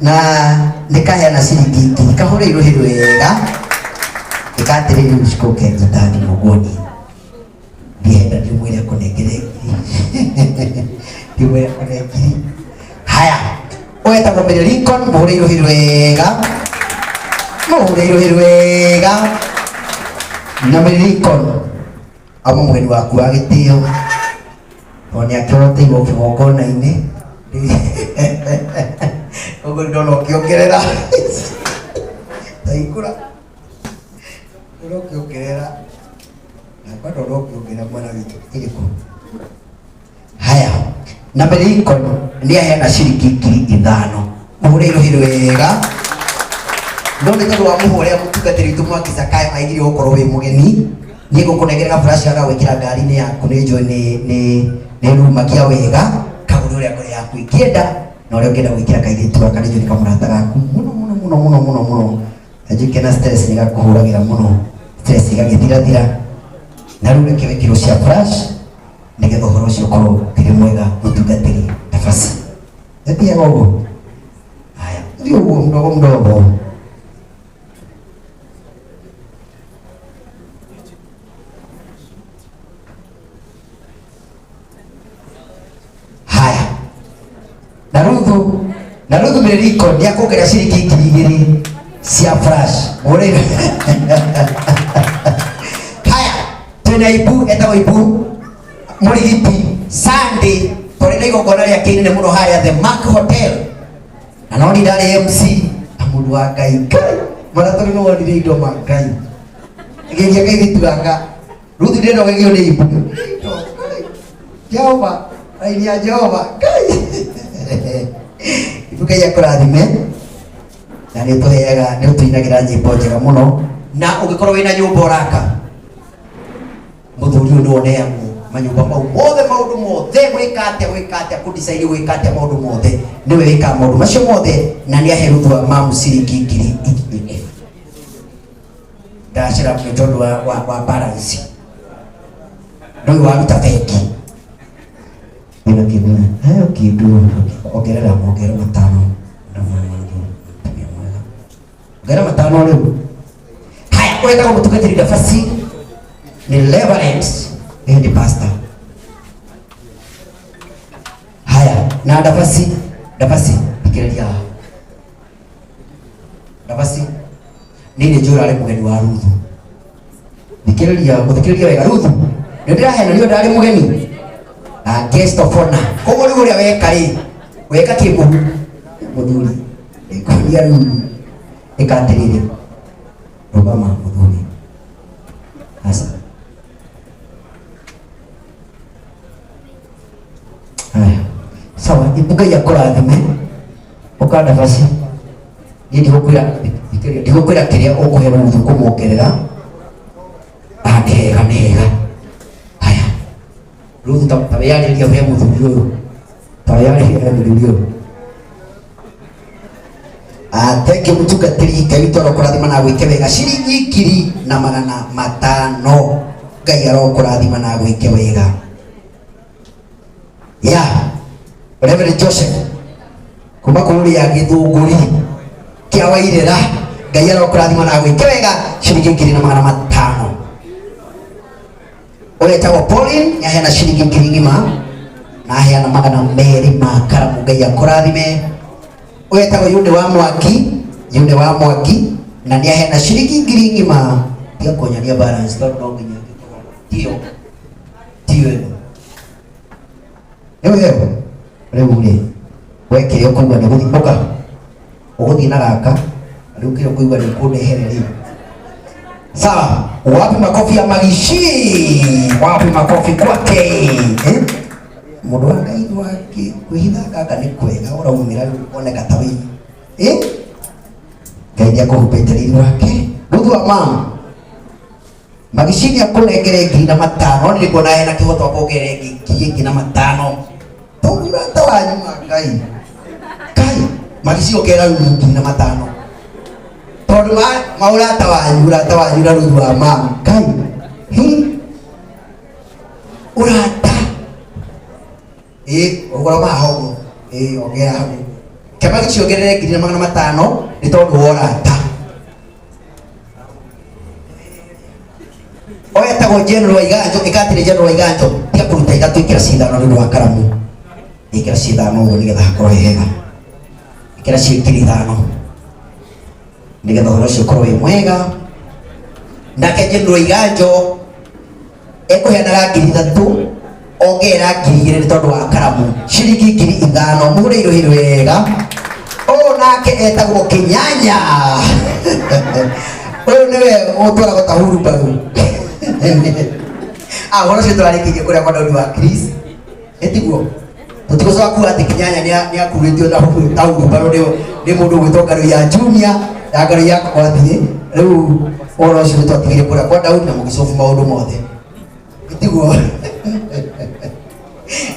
Na nĩ kaheana ciringi ngiri kahũre irũhi wega ĩkatĩrĩria ũcikoke njita thimũ nguoni ndihenda ndimwĩre akũnengere ngiri, ndimwĩre akũne ngiri. Haya, wetagwo Mary Lincoln, mũhũre irũhi wega, mũhũre irũhi wega. Na Mary Lincoln auma mũgeni waku wa gĩtĩo tondũ nĩ akĩroteirwo kĩgongona-inĩ, ũguo ndona ũkĩongerera taikũra ndona ũkĩongerera nakwa ndona ũkĩongerera mwana witũ ĩrĩkũ. Haya, na Mary Lincoln nĩ aheana ciringi 5,000, mũhũre irũhi wega. No nĩ tondũ wa mũhũre mũtungatĩri witũ Mwangi Zakayo aigire gũkorwo wĩ mũgeni, niĩ ngũkũnengera gaburaci ga gwĩkĩra ngari-inĩ yaku, nĩ njũĩ nĩ rumagia wega kagũre ũrĩa ngoro yaku ĩngĩenda na ũrĩa ũngĩenda gwĩkĩra kairĩtu gaka, nĩ njũĩ nĩ kamũrata gaku mũno mũno mũno mũno mũno mũno, na njũĩ kena stress nĩ gakũhũragĩra mũno, stress igagĩthirathira. Na rĩu reke wĩkĩrwo cia flash nĩgetha ũhoro ũcio ũkorwo ũkĩrĩ mwega. Mũtungatĩri nafasi ĩthiaga ũguo. Haya, thiĩ ũguo mdogo mdogo. Haya, na Ruthu Mĩrĩriko nĩ akũngerera ciringi 2,000 cia flash mũrĩre. Haya, twĩna Ibu, etagwo Ibu Mũrigiti. Sunday tũrĩ na igongona rĩa kĩnene mũno harĩa The Mark Hotel, na no ni ndarĩ MC na mũndũ wa Ngai. Ngai mara tũrĩ nĩ wonire indo ma Ngai gĩkia kairĩtu gaka Ruth ndĩrenda ũgegio nĩ Ibu. Indo, Ngai. Jehova raini ya Jehova Ngai Ibu, Ngai akũrathime na nĩ ũtũheaga, nĩ ũtũinagĩra nyĩmbo njega mũno. Na ũngĩkorwo wĩna nyũmba ũraka, mũthuri ũyũ nĩwe ũneagwo manyũmba mau mothe, maũndũ mothe, gwĩka atĩa, gwĩka atĩa, kũdesign, gwĩka atĩa, maũndũ mothe nĩwe wĩkaga maũndũ macio mothe. Na nĩ ahe Ruthu wa mamu ciringi 4,000. Ndacera nĩ tondũ wa balance ndũĩ waruta bengi wĩna kĩndũ hayo kĩndũ ongerera mongerera matano na mwangi mũtumia mwega ongerera matano rĩu. Haya, ũretagwo mũtungatĩri Ndabasi, nĩ reverend, ĩĩ nĩ pastor. Haya, na Ndabasi, Ndabasi, thikĩrĩria haha. Ndabasi, niĩ nĩ njũra arĩ mũgeni wa Ruthu. Thikĩrĩria, mũthikĩrĩria wega. Ruthu, nĩ ndĩraheana nĩ ndarĩ mũgeni na guest of honor, koguo rĩu ũrĩa weka rĩ, weka kĩmũhu mũthuri ĩkuria Ruthu ĩka atĩrĩrĩ, rũgama mũthuri. Aca. Haya. Sawa, Ibu Ngai akũrathime. Ũkanda basi. Niĩ ndigũkwĩra, ndigũkwĩra kĩrĩa ũkũhe Ruthu kũmuongerera. Ah, nĩ hega, nĩ hega. Haya. Ruthu ta wĩyarĩria he mũthuri ũyũ. Ta wĩyarĩria he mũthuri ũyũ. Ah, thank you mũtungatĩri, Ngai witũ arokũrathima na agwĩke wega. Ciringi 1,500. Ngai arokũrathima na agwĩke wega. Ya Reverend Joseph kuma kũrĩa Gĩthũngũri kĩa Wairĩra, Ngai arokũrathima na agwĩke wega, ciringi 1,500. Ũretagwo Pauline nĩaheana ciringi 1,000 na aheana 200 ma karamu. Ngai akũrathime. Ũretagwo Yune wa Mwangi, Yune wa Mwangi, na nĩaheana ciringi 1,000. Tiga kũnyonia balance tondũ no nginya angĩkorwo tiyo tiyo ĩno nĩ weo rĩu rĩ we kĩrĩa ũkũigua nĩ gũthiĩ ũka ũgũthiĩ na gaka rĩu kĩrĩa ũkũigua nĩ ũkũndehere rĩu. Sawa, wapi makofi ya Magishi? Wapi makofi kwake? Eh? Mũndũ wa Ngai wake kwĩhitha gaka nĩ kwega ũraumĩra rĩu oneka ta wĩ. Eh? Ngai nĩ akũhumbĩte riri wake. Ruthu wa mama. Magishi nĩ akũnengere 1,500, nĩ kuona hena kĩhoto akuongerere 1,500. Tondũ ũrata wanyu wa Ngai. Ngai, Magishi ongerera rĩu 1,500. Tondũ ma ũrata wanyu, ũrata wanyu na Ruthu wa mama. Ngai, hi ũrata. Ĩ, ũgũra maha ũguo. Ĩ, ongera hau. Kĩama gĩciongerere 1500 nĩ tondũ wa ũrata. Oya etagwo General Waiganjo, ĩka atĩrĩ General Waiganjo, tiga kũruta ithatũ, ĩkĩra cithano nĩ ũndũ wa karamu. Ĩkĩra cithano ũguo nĩgetha hakorwo he hega. Ĩkĩra ciĩ 5000 nĩgetha ũhoro ũcio ũkorwo wĩ mwega. Nake General Waiganjo ekũheanaga 3000 ongerera 2000 nĩ tondũ wa karamu, ciringi 5000. Mũhũre irũhi wega. Ũyũ nake etagwo Kĩnyanya, ũyũ nĩwe ũtwaragwo ta hurumbarũ. Ah, ũhoro ũcio tũrarĩkĩirie kũrĩa kwa Daudi wa Chris, ĩtiguo tũtigũcoka kuga atĩ Kĩnyanya nĩ akurĩtio ta hurumbarũ nĩ mũndũ ũgwĩtwo Ngarũi ya Junior ya Ngarũi ya Kwathiĩ. Rĩu ũhoro ũcio nĩ twatigire kũrĩa kwa Daudi na mũgĩcobu maũndũ mothe, ĩtiguo?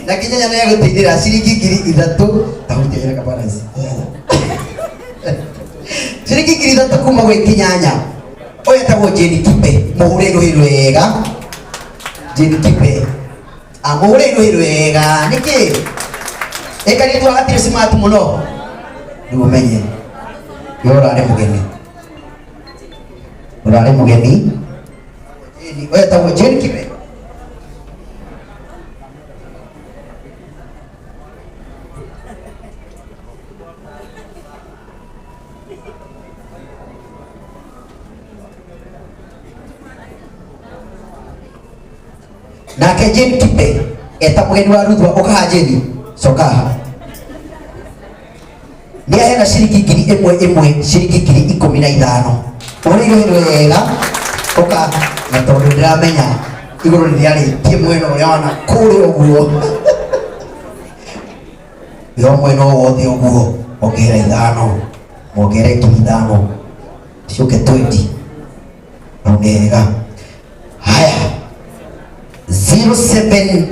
Na Kĩnyanya nĩ egũteithĩra ciringi 3000 tahutia ĩra kabalance ciringi 3000 kuma gwĩ Kĩnyanya. Ũyũ etagwo Jane Kibe, mũhũre rũhĩ rwega. Jane Kibe, amũhũre rũhĩ rwega nĩkĩ ĩkarĩtwo hatirĩ smart mũno rĩu ũmenye we ũrarĩ mũgeni, ũrarĩ mũgeni. Ũyũ etagwo Jane Kibe. Nake Jane Kibe eta mũgeni wa Ruthwa, ũkaha Jane, coka haha. Nĩ aheana ciringi 1000 ĩmwe, ciringi 15,000. Ũrĩire wega ũka, na tondũ ndĩramenya igũrũ nĩ rĩarĩtie mwena ũrĩa wana kũrĩa ũguo yo mwena o wothe ũguo, ongerera ithano, mongerere 5000, ciũke 20. Hau nĩ hega. Haya, 0790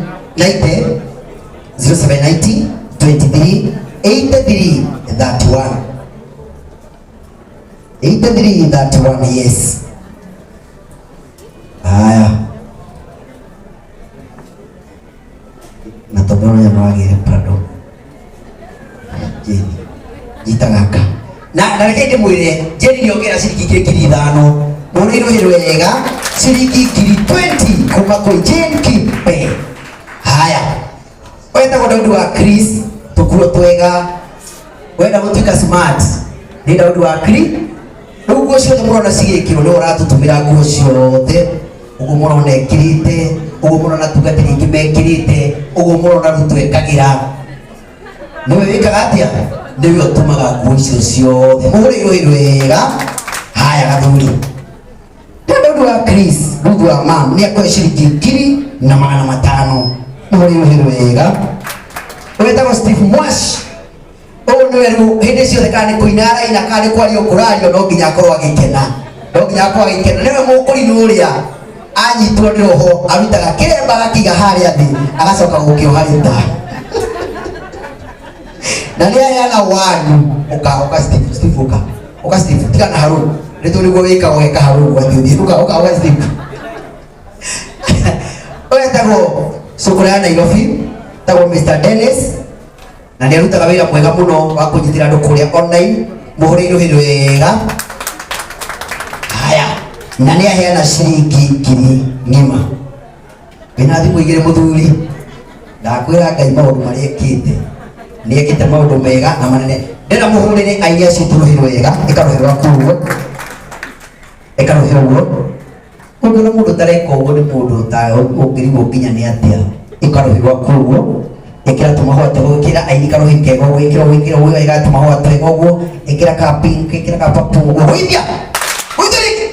0790 23 83 31 83 31, yes. Haya, na tondũ ũrĩa nĩwagĩire Prado Jane, nyita gaka na reke ndĩmwĩre Jane nĩongera ciringi ingĩ 5000. Mũrĩrũhĩ wega, ciringi 20,000 kuma kwĩ Jane Kibe. Haya, wetagwo Daudi wa Chris, tũkuo twega, wenda gũtuĩka smart nĩ Daudi wa Chris. Rĩu nguo ciothe mũrona cigĩkĩrwo nĩwe ũratũtũmĩra nguo ciothe, ũguo mũrona ekĩrĩte, ũguo mũrona tungatĩri ingĩ mekĩrĩte, ũguo mũrona Ruto ekagĩra, nĩwe wĩkaga atĩa, nĩwe ũtũmaga nguo icio ciothe. Mũhũre irũhĩ wega. Haya gathuri, Daudi wa Chris, Ruth wa mam nĩ akũhe ciringi 1500. Mũhũre irũhĩ wega. Wetagwo Steve Mwash, ũyũ nĩwe rĩu hĩndĩ ciothe kana nĩ kũina araina kana nĩ kwario kũrario, no nginya akorwo agĩkena, no nginya akorwo agĩkena. Nĩwe mũkũrinũ ũrĩa anyitwo nĩ roho arutaga kĩremba agakiga harĩa thĩ agacoka gũkĩoha rĩta na nĩ aheana wanu. Ũka, ũka Steve, Steve, ũka, ũka Steve, tiga na haru nĩ tũ nĩguo wĩkaga ũgeka haru ũguo atĩ ũthiĩ. Ũka, ũka, ũka Steve. Ũyũ etagwo cukuru ya Nairobi, etagwo Mr Dennis, na nĩ arutaga wĩra mwega mũno wa kũnyitĩra andũ kũrĩa online. Mũhũre irũhĩ wega. Haya, na nĩ aheana ciringi 10,000 ng'ima. Wĩna thimũ igĩrĩ mũthuri, ndakwĩra Ngai maũndũ marĩa ekĩte, nĩ ekĩte maũndũ mega na manene. Ndĩrenda mũhũrĩre aini acio tũrũhĩ rwega. Ĩka rũhĩ rwaku ũguo, ĩka rũhĩ ũguo. Ũngĩona mũndũ ũtareka ũguo nĩ mũndũ ũngĩrigwo nginya nĩ atĩa. Ĩka rũhĩ rwaku ũguo, ĩkĩra tũmahũa twega, ĩkĩra aini karũhĩ kega ũguo, ĩkĩra ũguo, ĩkĩra ũguo, ĩkĩra tũmahũa twega ũguo, ĩkĩra ka pink, ĩkĩra ka purple ũguo. Gũithia, gũithia rĩngĩ,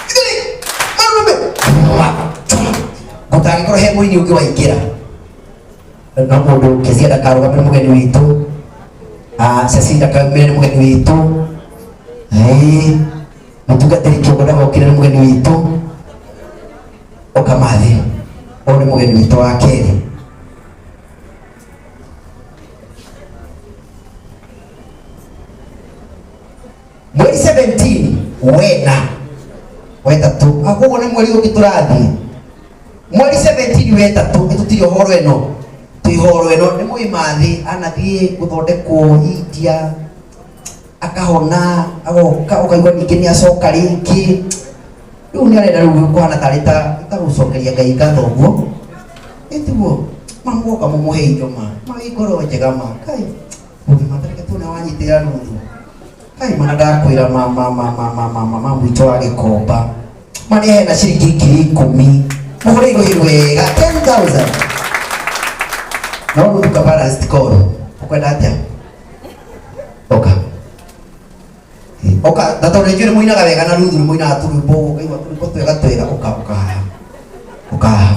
gũithia rĩngĩ, marume gũtangĩkorwo he mũini ũngĩ waingĩra no mũndũ Kezia ndakarũgamĩre mũgeni witũ, Cecily ndakaumĩre nĩ mũgeni witũ, ĩĩ mũtungatĩri kĩongo ndagokire nĩ mũgeni witũ. Ũkamathi, ũyũ nĩ mũgeni witũ wa kerĩ. Mweri 17 wena wetatũ, koguo nĩ mweri ũngĩ tũrathiĩ, mweri 17 wetatũ ĩtũtirĩ ũhoro ĩno, twĩ horo ĩno nĩ mwĩ mathĩ anathiĩ gũthondekwo India. Akahona agoka ũkaigua ningĩ nĩ acoka rĩngĩ. Rĩu nĩ arenda rĩu kũhana tarĩ ta ta gũcokeria Ngai ngatho ũguo. Ĩtiguo mamuoka mũmũhe indo ma ma wĩ ngoro njega ma kai ũngĩmatarĩka tu na wanyitĩra nuthu kai mana ndakwĩra ma ma ma ma ma ma ma ma mwitũ wa gĩkomba ma nĩ hena ciringi 10,000 mũhũre irũhi wega 10,000 no ruthu ka balanced call ũkwenda atĩa oka oka na tondũ nĩnjũĩ nĩ mũinaga wega na ruthu nĩ mũinaga tũrwĩmbo ũkaigua tũrwĩmbo twega twega ũka ũka haha ũka haha.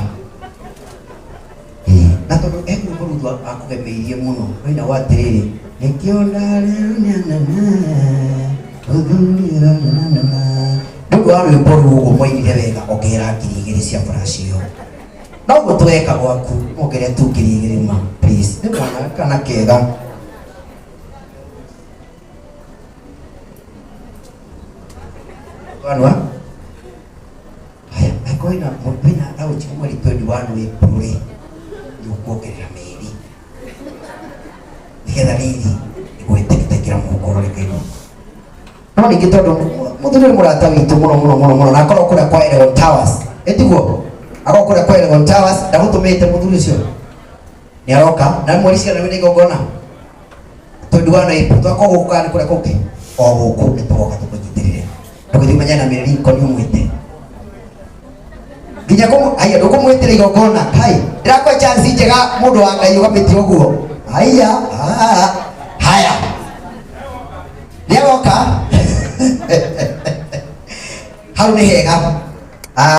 Ĩĩ, na tondũ he rwĩmbo ruthu akũgemeirie mũno rũinagwo atĩrĩrĩ nĩkĩo ndarĩo nĩanana ruthu nĩranana nĩ ũndũ wa rwĩmbo rũu ũguo mwainire wega ongerera 2,000 cia flash ĩyo no ũguo tweka gwaku ongerera tu 2,000 ma please nĩ mwana kana kega wanwa haya angĩkorwo wĩna wĩna thauti mweri 21 April rĩ nĩ ũkuongerera mĩeri nĩgetha rĩrĩ gwĩtĩkĩra mũhuko ũrore kĩno no ningĩ tondũ mũthuri nĩ mũrata witũ mũno mũno mũno mũno na akorwo kũrĩa kwa Elgon Towers ĩtiguo akorwo kũrĩa kwa Elgon Towers ndagũtũmĩte mũthuri ũcio nĩ aroka na mweri cigana wĩna igongona 21 April twakorwo gũkũ kana nĩ kũrĩa kũngĩ o gũkũ nĩ tũgoka tũkũnyitĩrĩre ndũgĩthiĩ ũmenyane na Mary Lincoln ũmwĩte nginya kũmũ haya ndũkũmwĩtĩra igongona kai ndĩrakũhe chance njega mũndũ wa Ngai ũgamĩtie ũguo haya ah, haya nĩagoka hau nĩ hega. Ah.